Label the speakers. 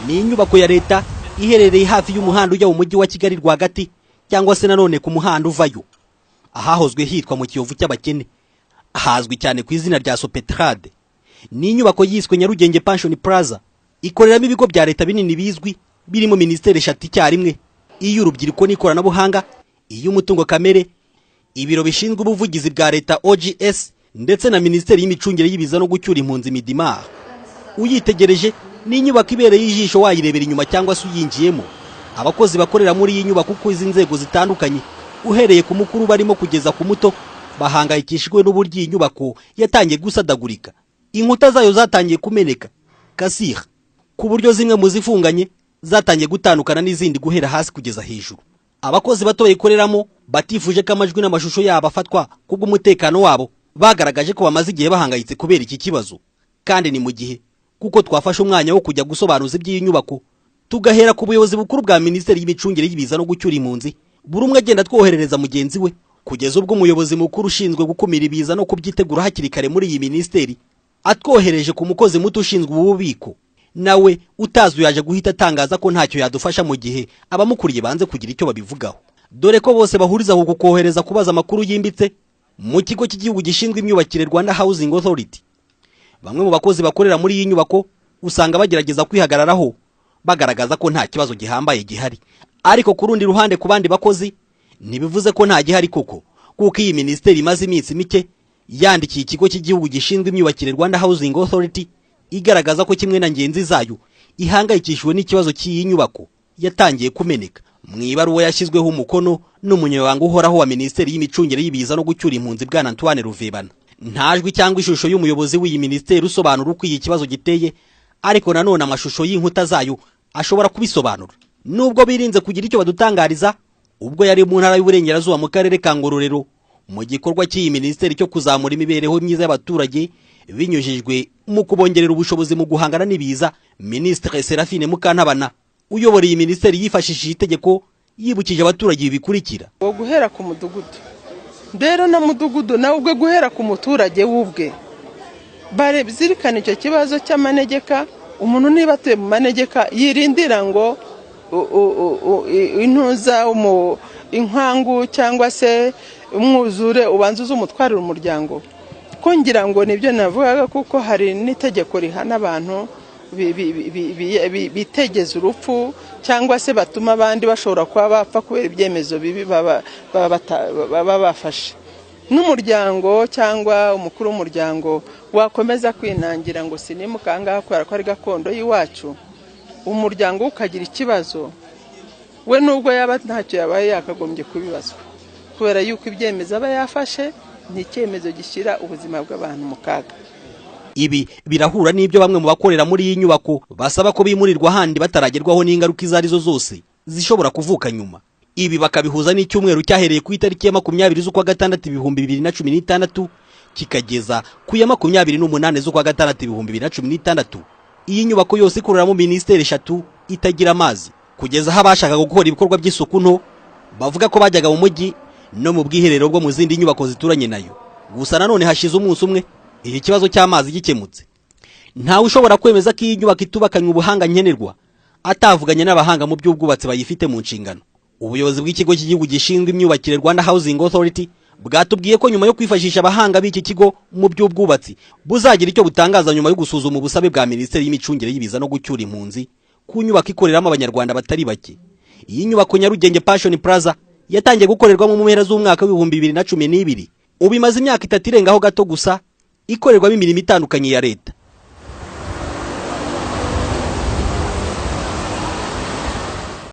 Speaker 1: Ni inyubako ya leta iherereye hafi y'umuhanda ujya mu mujyi wa Kigali rwagati, cyangwa se nanone ku muhanda uvayo, ahahozwe hitwa mu Kiyovu cy'abakene, hazwi cyane ku izina rya Sopetrade. Ni inyubako yiswe Nyarugenge Pension Plaza, ikoreramo ibigo bya leta binini bizwi, birimo minisiteri eshatu icyarimwe: iy'urubyiruko n'ikoranabuhanga, iy'umutungo kamere, ibiro bishinzwe ubuvugizi bwa leta OGS, ndetse na minisiteri y'imicungire y'ibiza no gucyura impunzi, MIDIMAR. Uyitegereje, ni inyubako ibereye ijisho, wayirebera inyuma cyangwa se uyinjiyemo. Abakozi bakorera muri iyi nyubako, uko izi nzego zitandukanye, uhereye ku mukuru barimo kugeza ku muto, bahangayikishijwe n'uburyo iyi nyubako yatangiye gusadagurika. Inkuta zayo zatangiye kumeneka kasira, ku buryo zimwe mu zifunganye zatangiye gutandukana n'izindi guhera hasi kugeza hejuru. Abakozi bato bayikoreramo batifuje ko amajwi n'amashusho yabo afatwa kubw'umutekano wabo, bagaragaje ko bamaze igihe bahangayitse kubera iki kibazo. Kandi ni mu gihe kuko twafashe umwanya wo kujya gusobanuza iby'iyi nyubako, tugahera ku buyobozi bukuru bwa minisiteri y'imicungire y'ibiza no gucyura impunzi, buri umwe agenda twoherereza mugenzi we, kugeza ubwo umuyobozi mukuru ushinzwe gukumira ibiza no kubyitegura hakiri kare muri iyi minisiteri atwohereje ku mukozi muto ushinzwe ububiko, nawe utazi yaje guhita atangaza ko ntacyo yadufasha mu gihe abamukuriye banze kugira icyo babivugaho, dore ko bose bahuriza ku kohereza kubaza amakuru yimbitse mu kigo cy'igihugu gishinzwe imyubakire, Rwanda Housing Authority. Bamwe mu bakozi bakorera muri iyi nyubako usanga bagerageza kwihagararaho, bagaragaza ko nta kibazo gihambaye gihari, ariko ku rundi ruhande, ku bandi bakozi ntibivuze ko nta gihari koko, kuko iyi minisiteri imaze iminsi mike yandikiye ikigo cy'igihugu gishinzwe imyubakire, Rwanda Housing Authority, igaragaza ko kimwe na ngenzi zayo ihangayikishijwe n'ikibazo cy'iyi nyubako yatangiye kumeneka. Mu ibaruwa yashyizweho umukono n'umunyamabanga uhoraho wa minisiteri y'imicungire y'ibiza no gucyura impunzi, bwana Antoine Ruvebana, nta jwi cyangwa ishusho y'umuyobozi w'iyi minisiteri usobanura uko iki kibazo giteye, ariko nanone amashusho y'inkuta zayo ashobora kubisobanura. Nubwo birinze kugira icyo badutangariza, ubwo yari mu ntara y'Uburengerazuba mu karere ka Ngororero mu gikorwa cy'iyi minisiteri cyo kuzamura imibereho myiza y'abaturage binyujijwe mu kubongerera ubushobozi mu guhangana n'ibiza, Minisitiri Seraphine Mukantabana uyobora iyi minisiteri yifashishije itegeko yibukije abaturage ibi bikurikira:
Speaker 2: Wo guhera ku mudugudu rero, na mudugudu nawe ubwe, guhera ku muturage w'ubwe, zirikana icyo kibazo cy'amanegeka. Umuntu niba atuye mu manegeka, yirindira ngo intuza inkangu cyangwa se umwuzure ubanza uze umutwarire umuryango. Ko ngira ngo nibyo navugaga, kuko hari n'itegeko rihana abantu bitegeza urupfu cyangwa se batuma abandi bashobora kuba bapfa kubera ibyemezo bibi baba bafashe. N'umuryango cyangwa umukuru w'umuryango wakomeza kwinangira ngo sinimuka ahangaha kubera ko ari gakondo y'iwacu, umuryango ukagira ikibazo, we nubwo yaba ntacyo yabaye yakagombye kubibazwa, kubera yuko ibyemezo aba yafashe ni icyemezo gishyira ubuzima bw'abantu mu kaga.
Speaker 1: Ibi birahura n'ibyo bamwe mu bakorera muri iyi nyubako basaba ko bimurirwa ahandi bataragerwaho n'ingaruka izo arizo zose zishobora kuvuka nyuma. Ibi bakabihuza n'icyumweru cyahereye ku itariki ya 20 z'ukwa gatandatu 2016 kikageza ku ya 28 z'ukwa gatandatu 2016, iyi nyubako yose ikoreramo minisiteri eshatu itagira amazi, kugeza aho abashakaga gukora ibikorwa by'isuku nto bavuga ko bajyaga mu mujyi no mu bwiherero bwo mu zindi nyubako zituranye nayo. Gusa nanone hashize umunsi umwe iki kibazo cy'amazi gikemutse. Ntawe ushobora kwemeza ko iyi nyubako itubakanywe ubuhanga nkenerwa atavuganye n'abahanga mu by'ubwubatsi bayifite mu nshingano. Ubuyobozi bw'ikigo cy'igihugu gishinzwe imyubakire, Rwanda Housing Authority, bwatubwiye ko nyuma yo kwifashisha abahanga b'iki kigo mu by'ubwubatsi buzagira icyo butangaza nyuma yo gusuzuma ubusabe bwa minisiteri y'imicungire y'ibiza no gucyura impunzi ku nyubako ikoreramo Abanyarwanda batari bake. Iyi nyubako Nyarugenge Passion Plaza yatangiye gukorerwamo mu mpera z'umwaka wa 2012, ubu imaze imyaka 3 irengaho gato gusa ikorerwamo imirimo itandukanye ya leta.